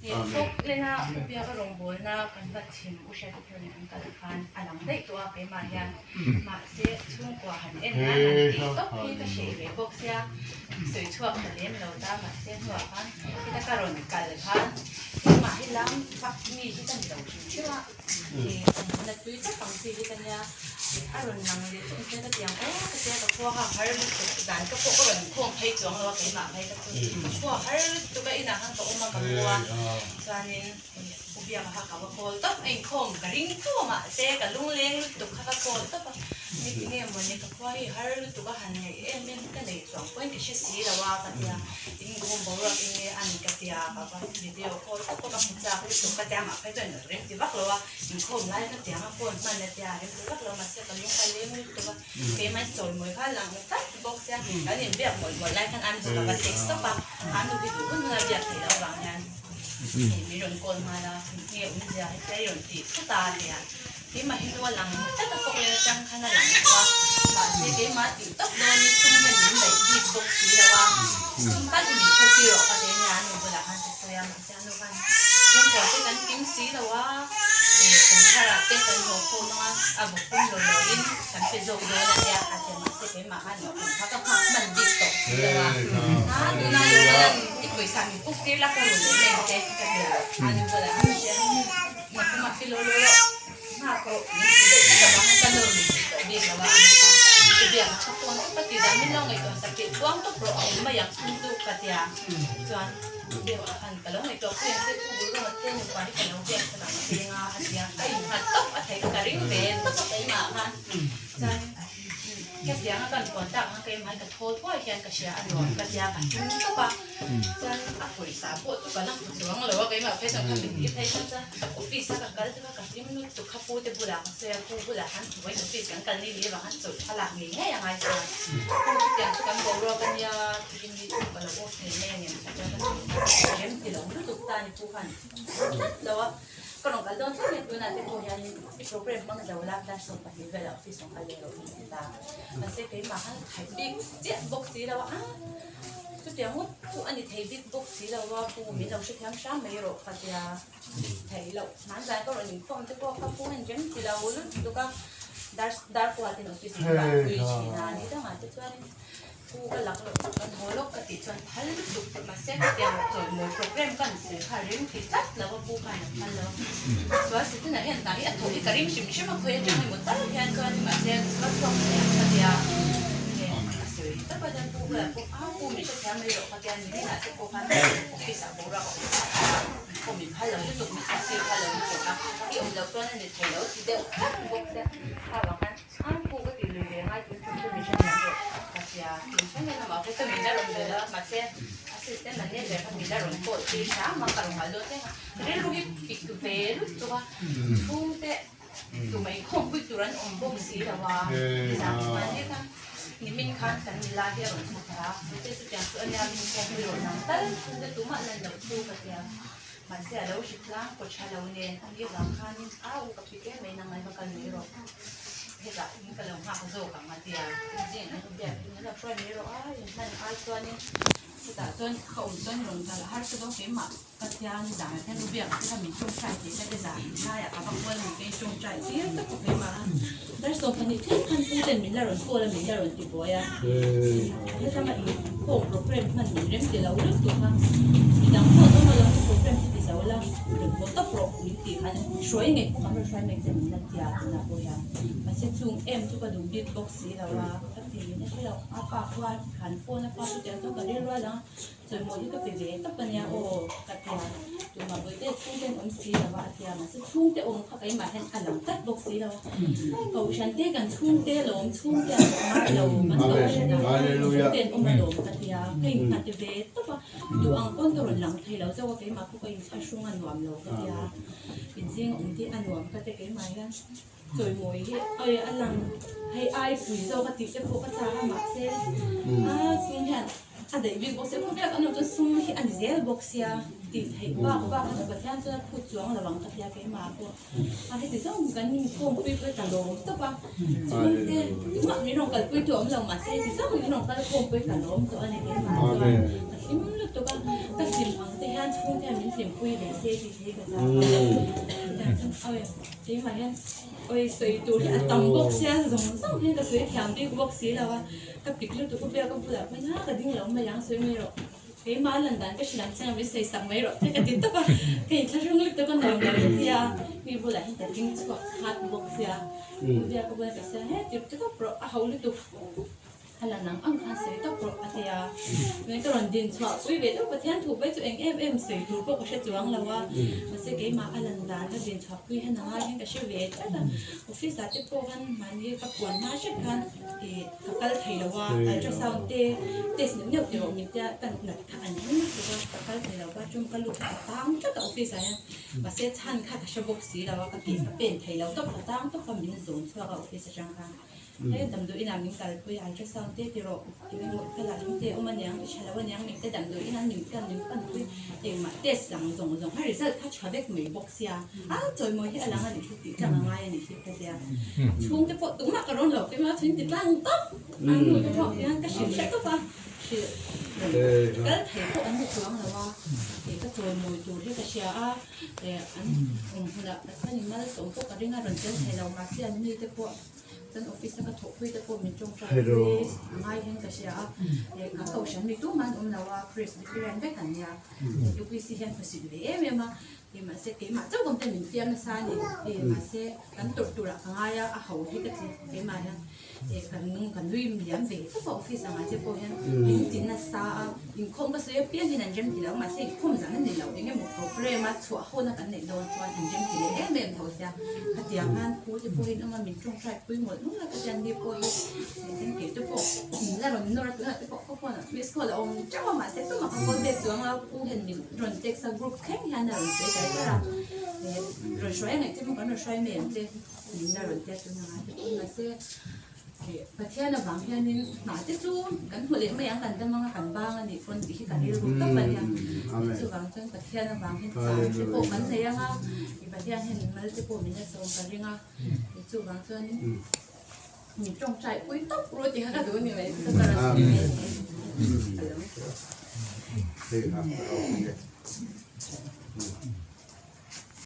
Thawk lena U Biaka rawngbawlna kan va chhim U Hriata thar nen an kal khan a lang daih tawh a keimah hian mahse chhungkua han en nan han tih tawp hi ka hreh ve bawk sia sawi chhuak ta lem lo ta mahse hnuah khan heta ka rawn kal khan keimah hi lam vak mi hi ka ni lo hrim hrim a na tui tak ang chi hi ka nia a rawn lang leh chu engtin ka ti ang aw ka tia ka khua kha har lutuk dan ka pawh ka rawn khawm phei chuang lo a keimah phei ka chu ka khua har lutuk a inah khan ka awm a ka mu a chuanin u biaka kha ka va call tawp a inkhawm ka ring tho a mahse ka lungleng lutuk kha ka call tawp a ni tinge mawni ka khua hi har lutuk a han ngaih em em ka nei chuang pawhin ka hre si lo a ka tia inkhawm boruak enge a ni ka tia ka va video call tawp a ka hmu chak lutuk ka tia mah phei chuan rem ti vak lo a inkhawm lai ka tiang a phone hman a tia rem ti vak lo mahse ka lung ka leng lutuk a keimah chawimawi kha lang tlat bawk sia kan inbiak mawlh mawlh lai khan an bu ka va text tawp a an nu hi duh hun hun a biak theih loh avang hian hei min rawn call nghal a nge awmzia hetia i rawn tih thut a tia keimah hi nu a lang tlat a fawk leh atang khan a lang tawh a mahse keimah tih tawp dawnin sum hian min daih bik bawk si lo a sum tal hi min puk tir rawh ka ti a nia a nu bulah khan ka sawi a mahse a nu khan chhungkua te kan kim si lo a eh kum tharah te kan haw khawm ang a a bawk pum lo lo in kan pe zawk dawn a nia a ti a mahse keimah khan kum kha ka nghak hman bik tawh si lo a a tuna lo kal i pawisa min puk tir la ka rawn leh mai ang che ka ti a a nu bulah khan ka hria a Nakum a filo lo rawh nghak rawh min ti deuh tlat avang hian ka nawr lui thei tawh bik lo a an ti a. Ka biak a tha tawn tawp a ti dan min lo ngaihtuah sak tih tuang tawp rawh a awm mai ang chung chu ka tia chuan biak ah khan ka lo ngaihtuah pui ang che pu bul rawng a te nupa hi ka lo biak sak ang che nga a tia ka innghat tawp a thei ka ring ve tawp a keimah khan chuan Ka tiang a kan puan tak ang keimah hi ka thawl thuai hian ka hria a nuam ka tia ka hlim tawp a chuan a pawisa pawh chu ka la hmu chuang lo a keimah phei chuan ka mit tir phei khan chuan office a ka kal chu ka hlim lutuk kha pu te bulah ka sawi a pu bulah khan vawiin office kan kal ni ni avang khan chawlh thlalak ngei ngei a ngai chuan pu chu tiang chu kan boruak a nia tiin ni chu ka lo off thei mai ang em chuan ka sawi rem ti lo lutuk ta ni pu khan tlat lo a. Ka rawn kal dawn thleng e, tunah te pawh hianin i program hmang zo la, dar 12 velah office rawn kal leh rawh min ti ta. Mahse keimah khan thai bik chiah bawk si lo a, ah chutiang ngawt chu a ni thei bik bawk si lo a, pu min lo hrethiam hram mai rawh ka tia thei loh. Hmanzai ka rawn inkhawm te pawh kha pu hian rem ti lo lutuk a, dar dar kuatin office in ka pui thin a, ni dangah te chuanin Pu ka lak loh tak kan haw lawk ka tih chuan phal lutuk mahse hetiang chawimawi program ka han sawi kha ring ti tlat lo a pu khan a phal lo sual sitin ah hian hna hi a thawh hi ka ring hrim hrim a khawi atang emaw tal hian chuan mahse ka sual chhuak thei ang ka tia nge a sawi tawp a chuan pu bulah pawh a pu min hrethiam mai rawh ka tia ni rinah te pawh khan office ah boruak a awm thlak a pawh min phal lo lutuk min chhuah tir phal lo lutuk a i awm loh chuan a ni thei lo ti deuh tlat bawk sia kha vang khan An pu ka tih lui ve ngai tun tum chu min hrethiam rawh ka tia tun thleng hian amah pawh chu min la rawn ve lo a mahse assistant manager kha min la rawn call tir hram a ka rawn nghal dawn thleng a rilru hi pik ve lutuk a chhungte tumah inkhawmpui tur an awm bawk si lo a nizan mahni khan nimin khan kan nila hi a rawn chhuk a mahse chutiang chu ania min inkhawmpui rawn ang tal chhungte tumah lan loh chu ka tia mahse a lo hri tlang kaw tha lo nen a ni avang khanin a u ka pik em mai nang ai va kal mai rawh. Hetah in ka lo nghak zawk ang a tia zing an biak in an lo hruai mai rawh a in hman ai chuanin chutah chuan ka awm chuan rawn kal a harsa dawn keimah ka tia ni zan ah hian u biak te kha min tawngtai tih ka ti zan laiah ka va kual ang ka in tawngtai tir tawp a keimah a dar 12 thleng khan pu ten min la rawn call a min la rawn ti buai a hetlama in khawm program hman min rem ti lo lutuk a midang pawh an awm alawm program chu ti zo la rawn haw tawp rawh min tih khan hruai ngei pawh kan rawn hruai mai che min la tia tunah pawh hian mahse chung em chu ka duh bik bawk si lo a ka ti in a hre lo a pa khua han phone a pa chu tiang chuan ka ril rual ang chawimawi hi ka pe ve tawp a nia aw ka tia tumah bawihte chhungte an awm si lo a a tia mahse chhungte awm kha keimah hian a lang tlat bawk si lo a kohhran te kan chhungte lawm chhungte an awm ngai lo kan kohhran ah chhungte an awm alawm ka tia ka innghat ve tawp a. Duh ang pawn ka rawn lang thei lo zauh a, keimah pawh ka inthlahrung a nuam lo ka tia, inzing a awm te a nuam ka tia keimah hian chawimawi hi ai a lang hei ai pui zawk a tih te pawh ka chak a mahse a sum hian a daih bik bawk sia khawvel kan awm chuan sum hi a ni zel bawk sia tih theih bak bak a Pathian chuan a phut chuang lo ang ka tia keimah pawh. A heti zawng kan inkhawmpui pawh hi ka lawm tawp a, chhungte tumah min rawn kalpui tu a awm lo mahse heti zawng min rawn kal khawmpui ka lawm tawh a ni keimah chuan ka hlim lutuk a, ka hlim ang te hian. hian chhungte hian min hlimpui ve se tih te hi ka chak a. Chutiang chuan awi keimah hian awi sawi tur hi a tam bawk sia zawng zawng hian ka sawi thiam bik bawk si lo a, ka pik lutuk a biak a bulah pawhin a ka ding lo mai ang sawi mai rawh. Keimah lan dan ka hrilh ang che a min sawi sak mai rawh te ka ti tawp a, ka inthlahrung lutuk a nuam lo ka ti a, mi bulah hian ka ding chhuak khat bawk sia, biak a bulah ka sawi a he ti tawp rawh a ho lutuk. A la nang ang khan sawi tawp rawh a ti a. Tunah ka rawn din chhuah pui ve deuh Pathian thu pawh chu eng em em sawi tur pawh ka hre chuang lo a. Mahse keimah a lan dan ka din chhuah pui hian a ngai hian ka hre ve tlat a. Office ah te pawh khan mahni ka puan hma hret khan ih ka kal thei lo a, ultrasound te test neuh neuh tih rawh min tia ka nat kha an ring lutuk a, ka kal thei lo va chung ka lut kha ka tang tlat a office ah hian. Mahse chhan kha ka hre bawk si lo a, ka tih ka pen thei lo tawp ka tang tawp a min zawn chhuak a office atang khan. He damdawi inah min kalpui a, ultrasound te ti rawh, engemaw ka lah hlum te a awm aniang, i tha lo aniang min te damdawi inah min kan min panpui engmah test lang zawng zawng a result kha tha vek mai bawk sia, a chawimawi hi a lang anih hi tih tlang a ngai anih hi ka tia. Chhungte pawh tumah ka rawn lo keimah chuan ti tlang tawp a nu te pawh hian ka hrilh hre tawp a, hrilh kal thei pawh an ni chuang lo a, ka chawimawi tur hi ka hria a, an awm hunah Pathianin malsawm pawh ka ring a rawn tel thei lo mahse an mite pawh. Chuan office a ka thawhpui te pawh min tawngtai pui a ngai hian ka hria a, ka kohhran mi tumah an awm lo a, Presbyterian vek an nia, UPC hian hmusit ve em em a, mahse keimah chauh awm te min fiam nasa a ni, mahse kan tawrh turah ka ngai a, a ho hi ka ti keimah hian kan nung ka nui liam ve tawp a office angah te pawh hian min ti nasa a, inkhawm ka sawi apiang hian an rem ti lo, mahse inkhawm zan a ni lo, eng emaw program a chhuah hona kan neih dawn chuan an rem ti leh em em tho sia. Khatiang khan khu te pawhin awm a min tawngtai pui mawlh mawlh a, khatiang ni pawh hi engtin kei te pawh min la rawn nawr a tunah te pawh ka phone ah miss call a awm teuh a mahse tumah ka call back chuang a u hian min rawn text a group thleng hian a rawn sawi kar kar a rawn hruai a ngaih che maw kan rawn hruai mai ang che min la rawn tia tuna te pawh mahse Pathian avang hianin hna te chu kan hmu leh mai ang, kan dam anga kan bang a nih pawn tih hi ka rilru tawp a nia. Chuvang chuan Pathian avang hian chang te pawh kan nei anga, Pathian hian min mal te pawh min la sawm ka ring a. Chuvang chuanin min tawngtai pui tawp ru tih kha ka duh a ni mai. Ka rawn sawi mai a ni. Hello.